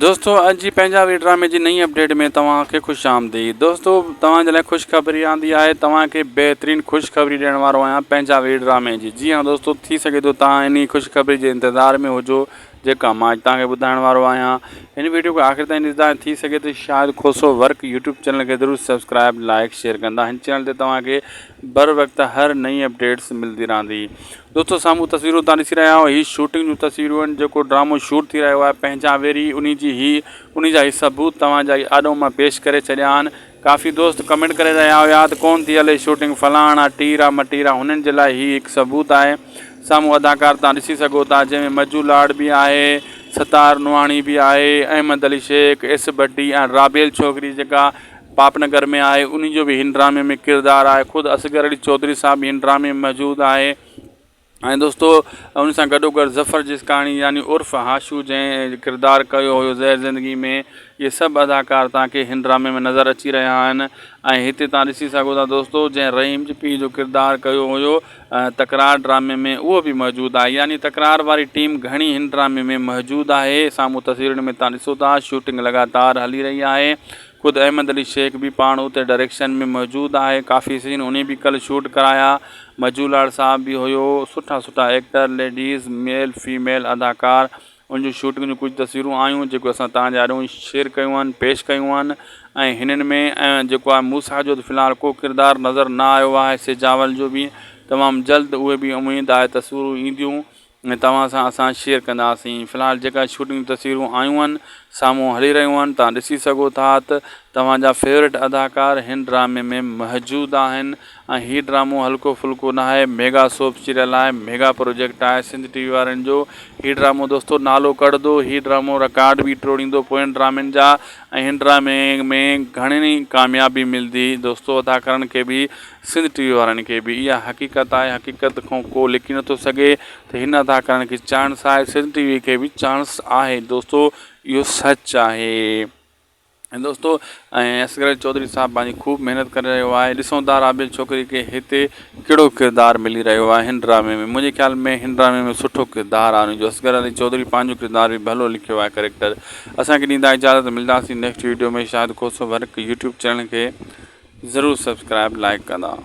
دوستو اڄ جي پنهنجا وي ڊرامي جي نئين اپڊيٽ ۾ توهان کي خوش آمديد دوستو توهان جي لاء خوشخبري آندي آهي توهان کي بهترين خوشخبري ڏيڻ وارو آهيان پنهنجا وي ڊرامي جي جي ها دوستو ٿي سگهي ٿو توهان انهي خوشخبري جي انتظار ۾ هجو جيڪا مان اڄ توهان کي ٻڌائڻ وارو آهيان هن ويڊيو کي آخر تائين ڏسندا ٿي سگهي ته شايد کوسو ورڪ يوٽيوب چينل کي ضرور سبسڪرائب لائڪ شيئر ڪندا هن چينل تي توهان کي بر وقت هر نئين اپڊيٽس ملدي رهندي دوستو سامهون تصويرون تان ڏسي رهيا آهيو هي شوٽنگ جون تصويرون آهن جيڪو ڊرامو شوٽ ٿي رهيو آهي پنهنجا ويري انهي جي هي انهي جا هي ثبوت توهان جا آڏو مان پيش ڪري ڇڏيا آهن ڪافي دوست ڪمينٽ ڪري رهيا هيا ته ڪون ٿي هلي شوٽنگ فلاڻا ٽيرا مٽيرا هنن جي لاء هي هڪ ثبوت آهي سامهون اداڪار تان ڏسي سگهو ٿا جنهن ۾ مجو لاڙ به آهي ستار نوحاڻي به آهي احمد علي شيخ ايس ڀٽي ۽ رابيل ڇوڪري جيڪا پاپ نگر ۾ آهي انهي جو به هن ڊرامي ۾ ڪردار آهي خود اصغر علي چوڌري صاحب به هن ڊرامي ۾ موجود آهي ۽ دوستو ان سان گڏو گڏ ظفر جسڪاڻي يعني عرف هاشو جنهن ڪردار ڪيو هيو زهر زندگي ۾ اهي سڀ اداڪار توهان کي هن ڊرامي ۾ نظر اچي رهيا آهن ۽ هتي توهان ڏسي سگهو ٿا دوستو جنهن رحيم جي پيء جو ڪردار ڪيو هيو تڪرار ڊرامي ۾ اهو به موجود آهي يعني تڪرار واري ٽيم گهڻي هن ڊرامي ۾ موجود آهي سامهون تصويرن ۾ توهان ڏسو ٿا شوٽنگ لڳاتار هلي رهي آهي خود احمد علي شيخ به پاڻ اتي ڊائريڪشن ۾ موجود آهي ڪافي سين انهي به ڪل شوٽ ڪرايا مجو لاڙ صاحب به هيو سٺا سٺا ايڪٽر ليڊيز ميل فيميل اداڪار ان جون شوٽنگ جون ڪجهه تصويرون آيون جيڪو اسان توهان جي آڏو شيئر ڪيون آهن پيش ڪيون آهن ۽ هنن ۾ جيڪو آهي موسيٰ جو ته في الحال ڪو ڪردار نظر نه آيو آهي سجاول جو به تمام جلد اهي به اميد آهي تصويرون اينديون ۽ توهان سان اسان شيئر ڪنداسين في الحال جيڪا شوٽنگ تصويرون آيون آهن سامهون هلي رهيون آهن توهان ڏسي سگهو ٿا ته توهان جا فيورٽ اداڪار هن ڊرامي ۾ موجود آهن ۽ هي ڊرامو هلڪو ڦلڪو نه آهي ميگا سوپ سيريل آهي ميگا پروجيڪٽ آهي سنڌ ٽي وي وارن جو هي ڊرامو دوستو نالو ڪڍندو هي ڊرامو رڪارڊ به ٽوڙيندو پوين ڊرامن جا ۽ هن ڊرامي ۾ گهڻي ڪاميابي ملندي دوستو اداڪارن کي به سنڌ ٽي وي وارن کي به اها حقيقت آهي حقيقت کان ڪو لڪي نٿو سگهي ته هن اداڪارن کي چانس آهي سنڌ ٽي وي کي به چانس آهي دوستو اهو سچ آهي ۽ دوستو ۽ اصغر علي چوڌري صاحب پنهنجي خوب محنت ڪري رهيو آهي ڏسون ٿا رابيل ڇوڪري کي هتي ڪهڙو ڪردار ملي رهيو آهي هن ڊرامي ۾ منهنجي خيال ۾ هن ڊرامي ۾ سٺو ڪردار آهي جو اصغر علي چوڌري پنهنجو ڪردار به ڀلو لکيو آهي ڪريڪٽر اسان کي ڏيندا اجازت ملنداسين next video ۾ Shahid Khoso work YouTube channel کي ضرور سبسڪرائب لائڪ ڪندا.